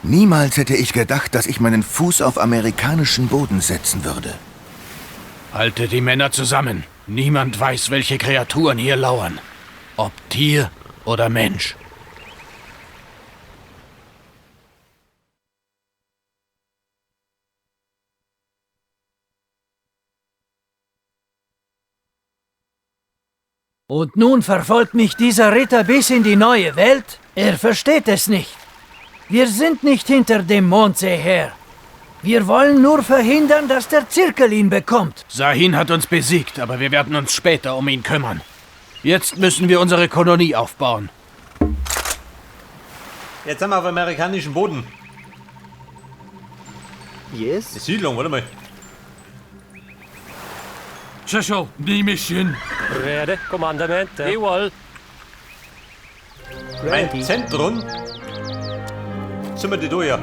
Niemals hätte ich gedacht, dass ich meinen Fuß auf amerikanischen Boden setzen würde. Halte die Männer zusammen. Niemand weiß, welche Kreaturen hier lauern. Ob Tier oder Mensch. Und nun verfolgt mich dieser Ritter bis in die neue Welt? Er versteht es nicht. Wir sind nicht hinter dem Mondsee her. Wir wollen nur verhindern, dass der Zirkel ihn bekommt. Sahin hat uns besiegt, aber wir werden uns später um ihn kümmern. Jetzt müssen wir unsere Kolonie aufbauen. Jetzt sind wir auf amerikanischem Boden. Yes. Die Siedlung, warte mal. Sheshel, Nimishin. Ready. Commandamente. Ewol. Mein Ready. Zentrum. Sind wir die da ja?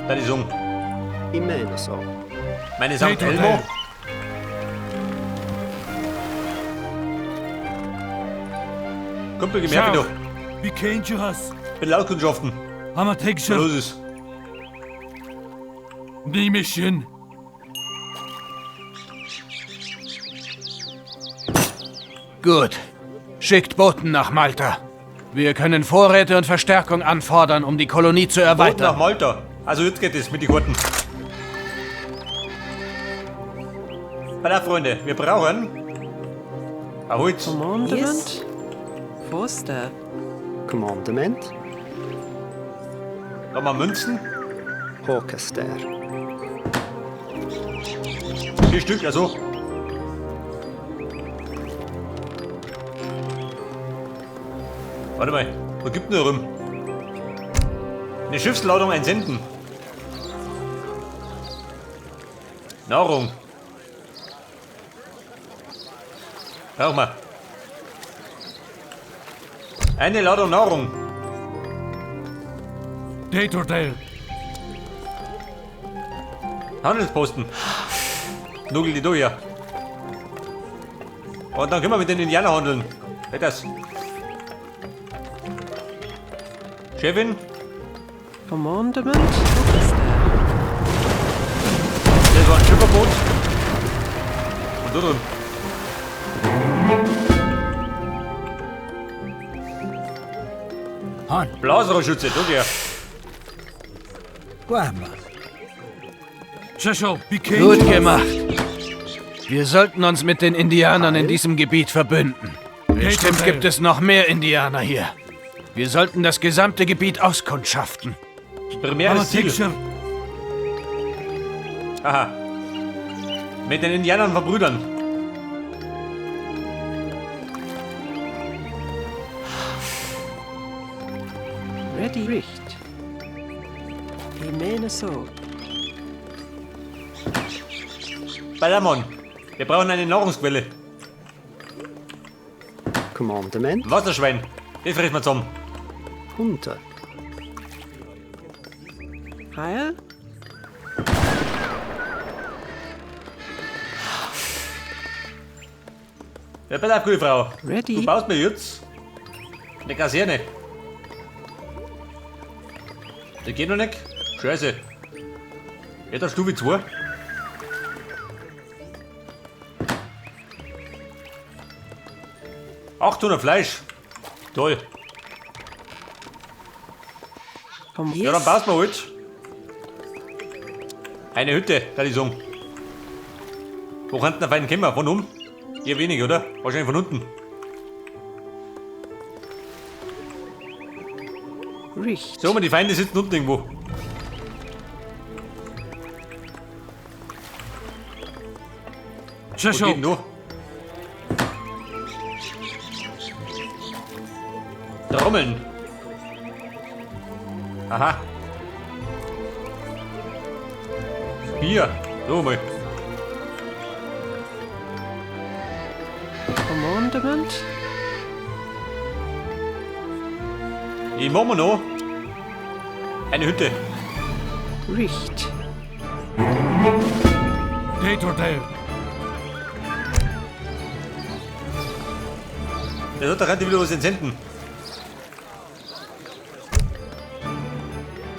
Da die Sung. Imenaso. Meine St. Peter Elmo. Kumpel, gemerkt Schau. doch. Wie kennt ihr das? Bin Lautkundschaften. Hammer Was Texture. los ist. Nimishin. Gut. Schickt Boten nach Malta. Wir können Vorräte und Verstärkung anfordern, um die Kolonie zu Boten nach erweitern. Malta. Also jetzt geht es mit den Karten. Pass auf, Freunde, wir brauchen ein Holz. Commandement. Foster. Commandement. Da haben wir Münzen. Håkester. 4 Stück, also. Warte mal, wo gibt denn da rum? Eine Schiffsladung entsenden. Nahrung. Brauchen wir. Eine Ladung Nahrung. Datordale. Handelsposten. Nugel die durch, ja. Und dann können wir mit den Indianern handeln. Geht das? Chefin, Commandement. Foster. das war ein Schifferboot. Und da drin. Han. Blasrohrschütze, da der. Guarda. Sheshel, wie kennt Gut gemacht. Wir sollten uns mit den Indianern in diesem Gebiet verbünden. Bestimmt gibt es noch mehr Indianer hier. Wir sollten das gesamte Gebiet auskundschaften. Primäres Ziel. Texture. Aha. Mit den Indianern verbrüdern. Ready. Richt. Imenaso. Ballermann, wir brauchen eine Nahrungsquelle. Commandement. Wasserschwein, das fressen wir zusammen. Hunter. Heil. Ja, pass auf, gute Frau. Ready. Du baust mir jetzt eine Kaserne. Das geht noch nicht. Scheiße. Jetzt auf Stufe 2. 800 Fleisch. Toll. Komm, Ja, dann baust du halt. Eine Hütte, kann ich sagen. Wo könnten der Feind kommen? Von oben? Eher wenig, oder? Wahrscheinlich von unten. Richt. Sag mal, die Feinde sitzen unten irgendwo. Wo Sheshel, geht denn da? Trommeln. Aha. Bier. So mal. Commandement. Ich mach mir noch eine Hütte. Richt. Datordale. Der hat da könnte wieder was entsenden.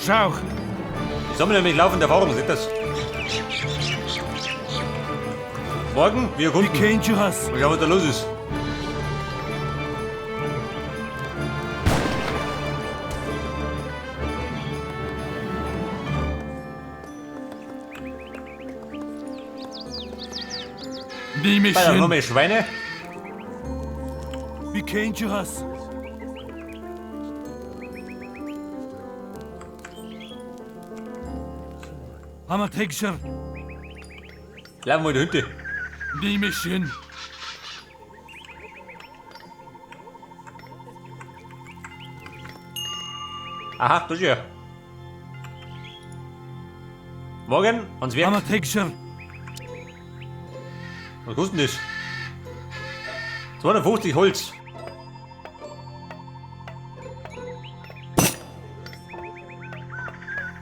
Schauch. Ich sammle nämlich laufend Erfahrung, seht das? Morgen, wir erkunden. Mal schauen, was da los ist. Nimischen. Noch mehr Schweine. Wie kennt ihr das? Hammer Texture. Laufen wir die Hütte. Nimischen. Aha, da ist er. Morgen ans Werk. Hammer Texture. Was kostet denn das? 250 Holz.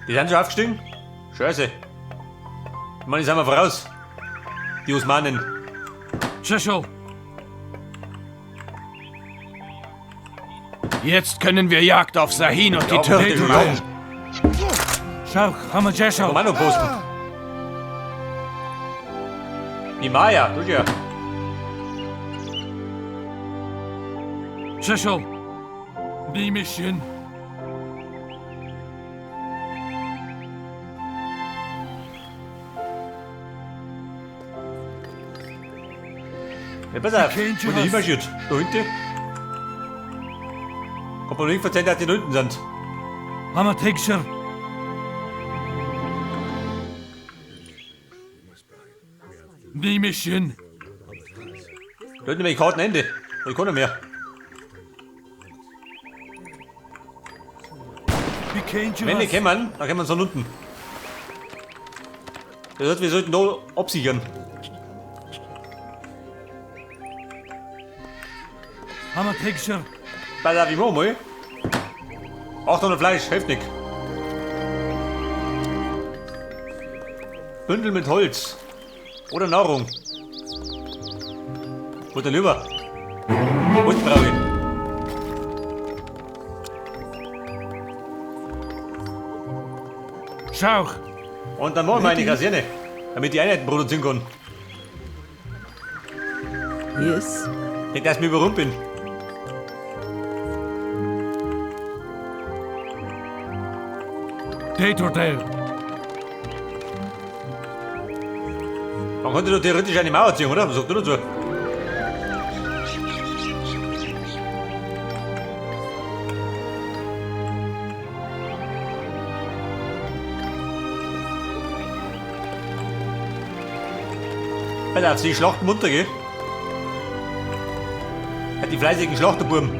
Die sind schon aufgestiegen? Scheiße. Ich meine, die sind wir voraus. Die Osmanen. Tschüss. Jetzt können wir Jagd auf Sahin und die Ja, Türken ja. machen. Schau, Hammer Tschüss. Kommandoposten. Die Maya, du ja. Tschüss. Nimischen. Ja, pass auf, Kennt wo ihr der was? hinmarschiert. Da hinten. Kommt man nicht verzeihen, dass die da unten sind. Hammer Texture. Nimischen. Da hinten nämlich Karten Ende. Da kann nicht mehr. Wie kennt ihr Wenn die das? kommen, dann kommen sie von unten. Das heißt, wir sollten da absichern. Hammer Texture. Pass auf, ich mach mal. 800 Fleisch, hilft nicht. Bündel mit Holz. Oder Nahrung. Was denn lieber? Holz brauche ich. Schau. Und dann machen wir eine Kaserne, damit die Einheiten produzieren kann. Yes. Ich denke, dass ich mir überrumpt bin. Dator Man könnte doch theoretisch eine Mauer ziehen, oder? Was sagt du dazu? Pass auf, sie schlachten munter, gell? Ja, die fleißigen Schlachterbuben.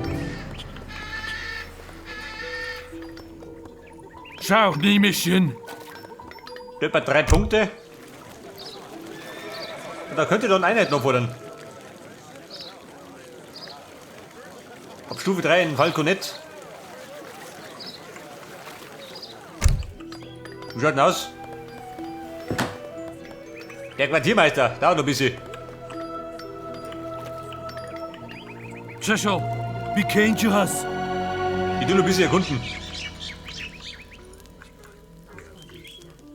Schau, Nimischen. Etwa 3 Punkte. Und da könnte dann Einheiten noch fordern. Ab Stufe 3 ein Falconet. Wie schaut denn aus? Der Quartiermeister, dauert noch ein bisschen. Tschüss. Wie kennt ihr das? Ich tu noch ein bisschen erkunden.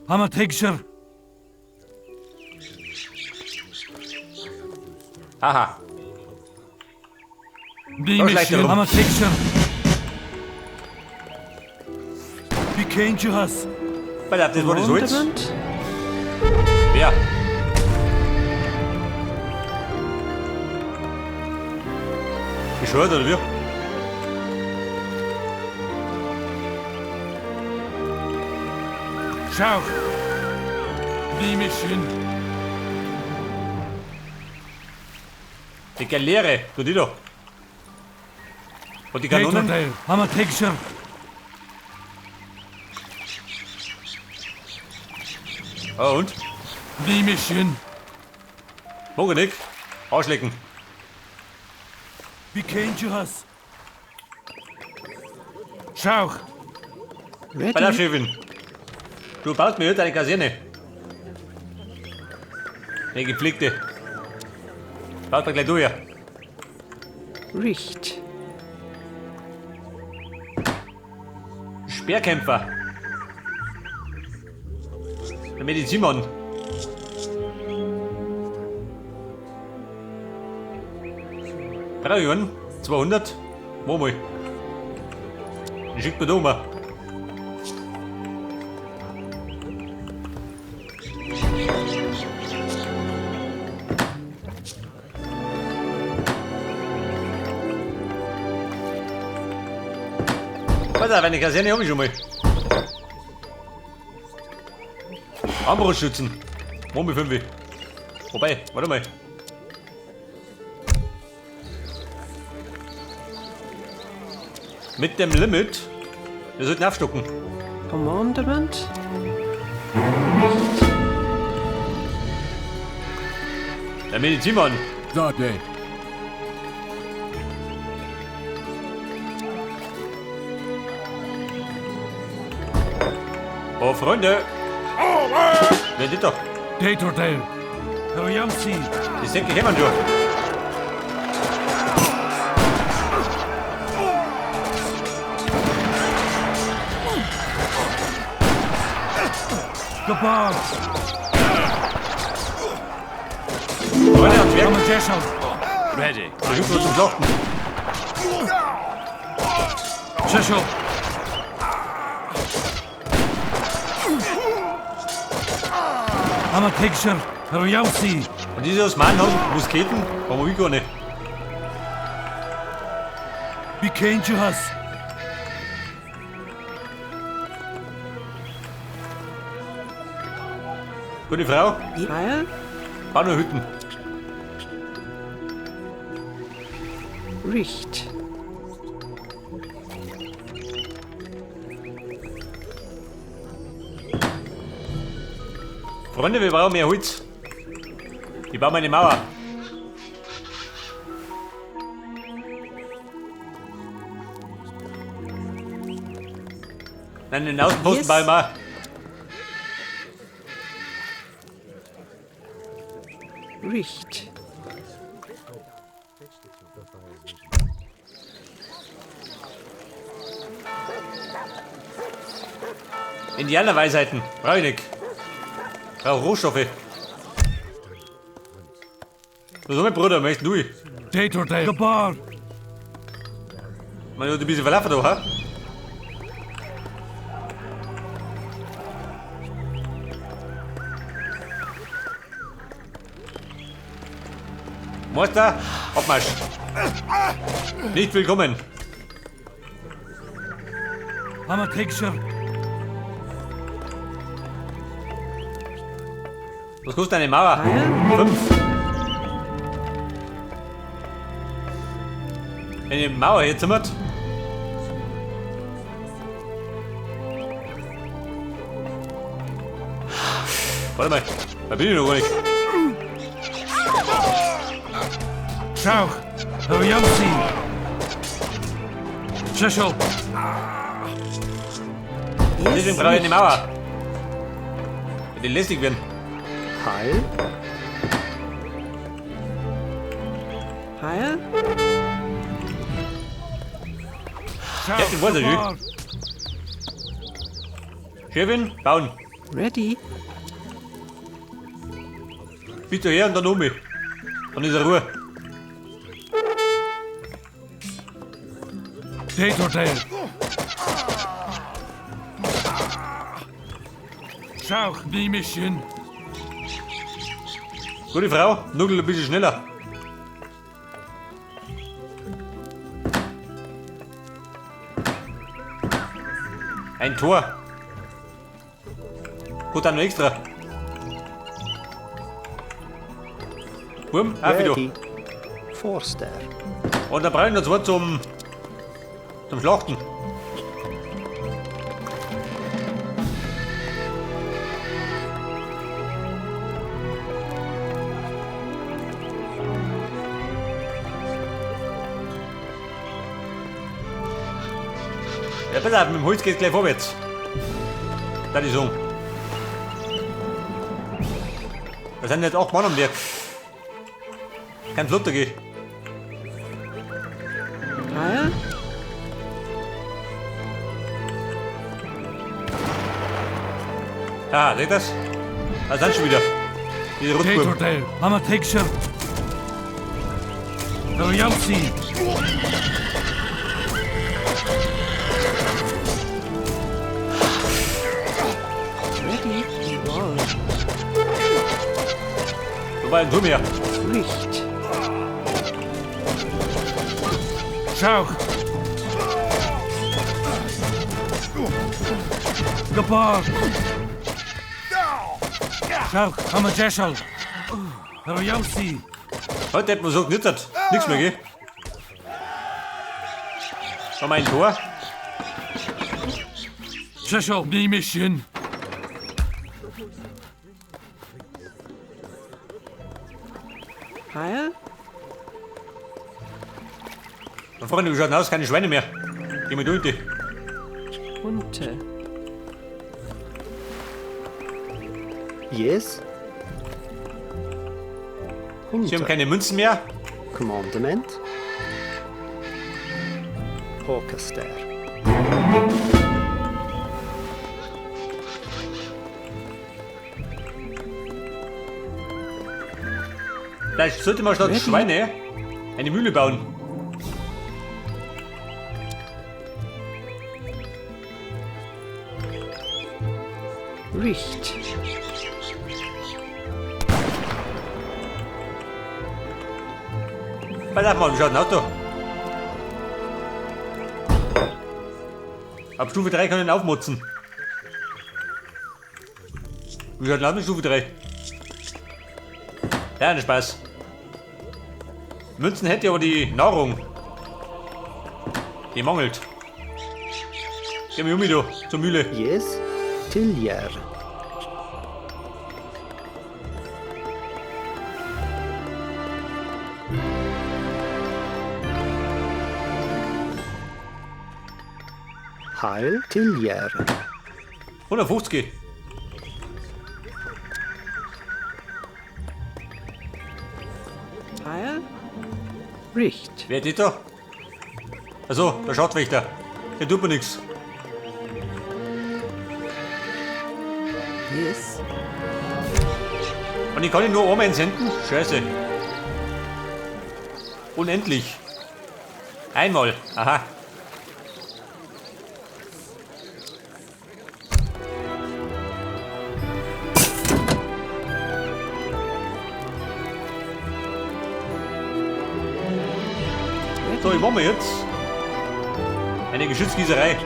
Hammer Texture. Aha. Da schleicht er Nimischen. rum. Hammer Texture. Wie kennt ihr das? Pass auf, das war das Holz. Commandement. Wer? Bescheuert oder wie? Schau. Nimischen. Die Galeere, tu die doch. Und die Kanonen? Dator Hammer Texture. Ah, und? Nimischen. Mag ich nicht. Arschlecken. Wie kennt ihr das? Schau. Pass auf, Ready. Chefin. Du baust mir heute eine Kaserne. Eine gepflegte. Baut mir gleich durch. Richt. Speerkämpfer. Der Medizinmann. Brauche ich einen? 200? Mach mal. Den schickt mir da um. Pass auf, eine Kaserne habe ich schon mal. Armbrustschützen. Machen wir 5. Wobei, warte mal. Mit dem Limit. Wir sollten aufstocken. Commandement. Der Medizinmann. Zade. Oh, Freunde. Wer ist das da? Datordale. Royamsi. Die Säcke kämen schon. Gabar. Freunde, ans Werk. Amajesha. Ready. Da hüpfen wir zum Schlachten. Shishel. Amategsher. Royamsi. Und diese Osmanen haben Musketen, haben wir gar nicht. Bikenjuhas. Gute Frau, Heil. bau nur Hütten. Richt. Freunde, wir brauchen mehr Holz. Ich baue meine Mauer. Nein, den Außenposten Yes. baue ich mal. Richt. Indianerweisheiten. Brauche ich nicht. Brauche Rohstoffe. So, mein Bruder, möchtest du? Datordale. Gabar. Man hat ein bisschen verlaufen da, ha? Meister, Abmarsch. Nicht willkommen. Amategsher. Was kostet eine Mauer? Heil. 5. Eine Mauer hier zimmert. Warte mal, da bin ich noch gar nicht. Schauch. Royamsi. Shishel. Deswegen brauche ich eine Mauer. Wenn die lästig werden. Heil. Heil. Schauch. Ja, den weiß ich Gabar. Chefin, bauen. Ready. Bitte her und dann um mich. Dann ist er Ruhe. Datordale. Schauch. Nimishin. Gute Frau, nuggel ein bisschen schneller. Ein Tor. Gut, dann noch extra. Wurm, auf wieder. Ready. Forster. Und dann brauche ich noch zwei zum Schlachten. Ja, pass auf, mit dem Holz geht's gleich vorwärts. Da die Song. Da sind jetzt 8 Mann am Werk. Kein flotter gehen. Heil. Ah, seht das? Da sind schon wieder. Diese Rotbuben. Ready. Jawohl. Da war ein Turm her. Richt. Schau. Gebar. Schau, Hammer Jessel. Heute hätten wir so genittert. Nichts mehr, gell? Schau mal ein Tor. Jessel, Niemischen. Heil. Da vorne, wie schaut denn aus? Keine Schweine mehr. Geh mal durch die. Hunte. Yes. Sie haben keine Münzen mehr. Commandement. Orchester. Vielleicht sollte man statt Schweine eine Mühle bauen. Richt. Pass auf mal, wie schaut denn aus da? Ab Stufe 3 kann ich ihn aufmotzen. Wie schaut denn aus mit Stufe 3? Ja, ein Spaß. Münzen hätte ich aber die Nahrung. Die mangelt. Geh mal um da, zur Mühle. Yes. Tiljer. Heil Tiljer. 150. Heil. Richt. Wer ist das da? Also, der Schattwächter. Der tut mir nichts. Yes. Und ich kann ihn nur einmal entsenden? Scheiße. Unendlich. Einmal. Aha. So, ich mache mir jetzt eine Geschützgießerei.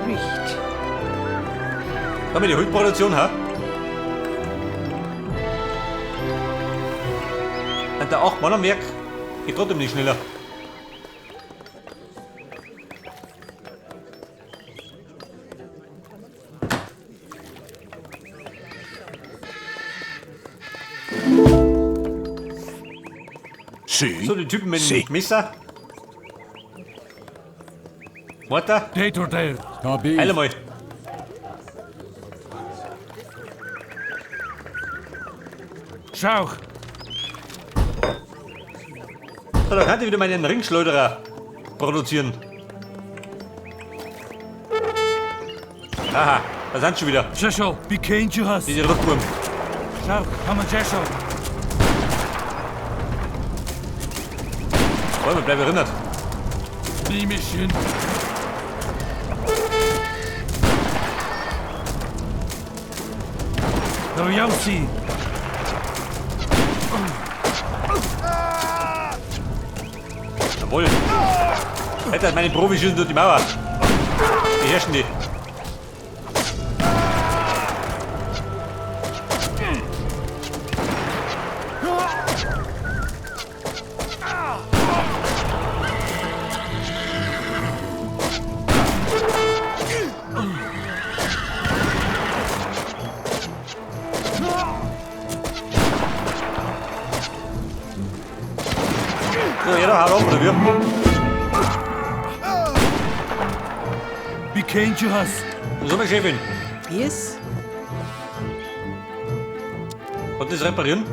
Richt. Haben wir die Holzproduktion, ha? Und der 8 Mann am Werk geht trotzdem nicht schneller. Sí. So, die Typen mit dem Messer. Mortar. Heil mal. Schau. So, da kann ich wieder meinen Ringschleuderer produzieren. Aha, da sind schon wieder. Jessel, Diese Rotwurm. Schau, Jessel. Bäume, bleib erinnert. Jawohl. Alter, meine Profis schießen durch die Mauer. Die herrschen die. So, jeder haut ab, oder wie? So, meine Chefin. Yes. Konnte das reparieren?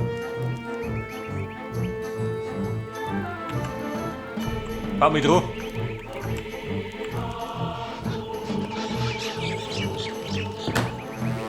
Bau mich drauf.